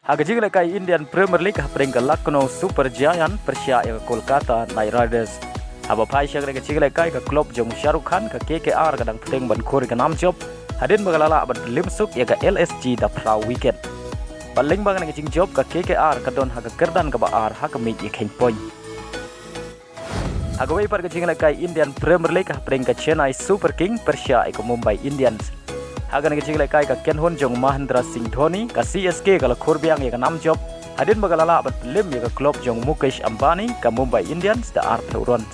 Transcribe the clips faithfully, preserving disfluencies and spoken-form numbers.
Ha ka jinglehkai Indian Premier League hapdeng ka Lucknow Super Giant pyrshah ïa ka Kolkata Knight Riders. Haba phai sha ka jinglehkai ka club jong Shah Rukh Khan ka K K R ka dang pdeng ban khur ïa ka nam jop hadien ba ka la lah ban pynlip suk ïa ka L S G da phra wicket. Bad lyngba kane ka jingjop ka K K R ka don ha ka kyrdan kaba ar ha ka miej ïa kheiñ point. Ha kawei pat ka jinglehkai Indian Premier League hapdeng ka Chennai Super King pyrshah ïa ka Mumbai Indians. Ha kane ka jinglehkai ka kynhun jong Mahendra Singh Dhoni ka C S K ka la khur biang ïa ka nam jop hadien ba ka la lah ban pynlip ïa ka club jong Mukesh Ambani ka Mumbai Indians da arphew runs.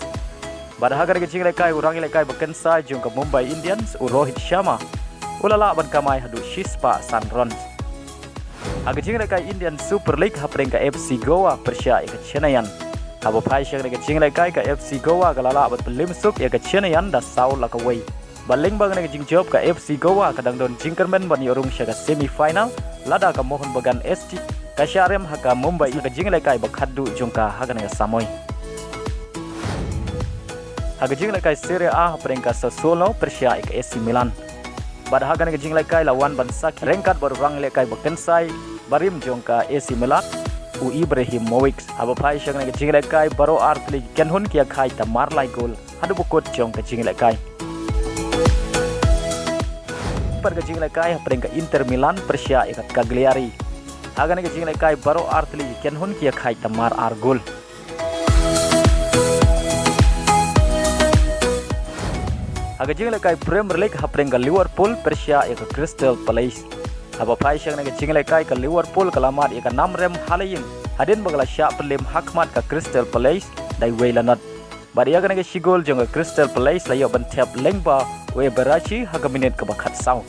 Bad ha kane ka jinglehkai u rangïalehkai ba kynsai jong ka Mumbai Indians u Rohit Sharma u la lah ban kamai haduh shispah san runs. Ha ka jinglehkai Indian Super League hapdeng ka F C Goa pyrshah ïa ka Chennaiyin. Haba phai sha ka jinglehkai ka F C Goa ka la lah ban pynlip suk ïa ka Chennaiyin da saw la kawei. Bad lyngba kane ka jingjop ka F C Goa ka dang don jingkyrmen ban ïoh rung sha ka semi final lada ka Mohun Bagan S T ka shah rem ha ka Mumbai ha ka jinglehkai ba khatduh jong ka ha kane ka samoi. Ha ka jinglehkai Serie A hapdeng ka Sassuolo pyrshah ïa ka A C Milan. Bad ha kane ka jinglehkai la wan ban sakhi ryngkat bad u rangïalehkai ba kynsai barim jong ka A C Milan u Ibrahimovic. Haba phai sha kane ka jinglehkai baroh artylli ki kynhun ki ïakhaid da mar lai gol haduh ba kut jong ka jinglehkai. Pat ka jinglehkai hapdeng ka Inter Milan pyrshah ïa ka Cagliari. Ha kane ka jinglehkai baroh artylli ki kynhun ki ïakhaid da mar ar gol. Ha ka jinglehkai Premier League hapdeng ka Liverpool pyrshah ïa ka Crystal Palace. Haba phai sha kane ka jinglehkai ka Liverpool ka la mad ïa ka nam rem ha la ïing hadien ba ka la shah pynlip hakhmat ka Crystal Palace da iwei la not. Bad ïa kane ka shi gol jong ka Crystal Palace la ïoh ban thep lyngba u Eberechi ha ka minit kaba khatsaw.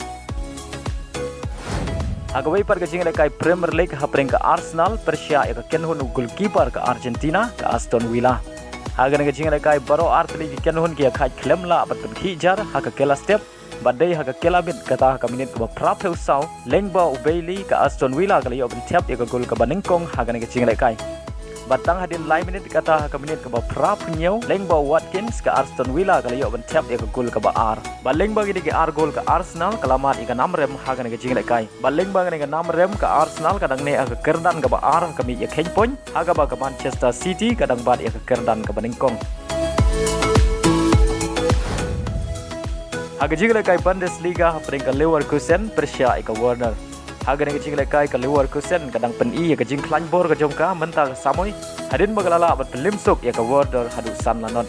Ha kawei pat ka jinglehkai Premier League hapdeng ka Arsenal pyrshah ïa ka kynhun u goalkeeper ka Argentina ka Aston Villa. Ha kane ka jinglehkai baroh artylli ki kynhun ki ïakhaid khlem lah ban pynkhih jar ha ka kylla step. Bad dei ha ka kylla miet kata ha ka minit kaba phraphew saw lyngba u Bailey ka Aston Villa ka la ïoh ban thep ïa ka gol kaba nyngkong ha kane ka jinglehkai. Bad tang hadien lai minit kata ha ka minit kaba phraphew hynñiew lyngba u Watkins ka Aston Villa ka la ïoh ban thep ïa ka gol kaba ar. Bad lyngba kine ki ar gol ka Arsenal ka la mad ïa ka nam rem ha kane ka jinglehkai. Bad lyngba kane ka nam rem ka Arsenal ka dang neh ha ka kyrdan kaba ar ha ka miej ïa kheiñ point ha kaba ka Manchester City ka dang bat ïa ka kyrdan kaba nyngkong. Ha ka jinglehkai Bundesliga hapdeng ka Leverkusen pyrshah ïa ka Werder. Ha kane ka jinglehkai ka Leverkusen ka dang pyni ïa ka jingkhlaiñ bor ka jong ka mynta ka samoi hadien ba ka la lah ban pynlip suk ïa ka Werder haduh san la not.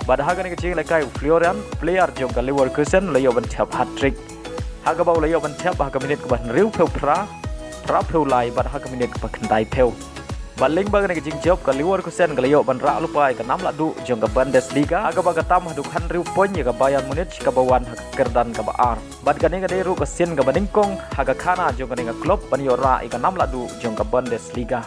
Bad ha kane ka jinglehkai u Florian, player jong ka Leverkusen, la ïoh ban thep hat-trick. Ha kaba u la ïoh ban thep ha ka minit kaba hynriewphew phra, phraphew lai bad ha ka minit kaba khyndaiphew. Bad lyngba kane ka jingjop ka Leverkusen ka la ïoh ban rah lypa ïa ka nam lahduh jong ka Bundesliga ha kaba ka tam haduh hynriew point ïa ka Bayern Munich kaba wan ha ka kyrdan kaba ar. Bad kane ka dei ruh ka sien kaba nyngkong ha ka khana jong kane ka club ban ïoh rah ïa ka nam lahduh jong ka Bundesliga.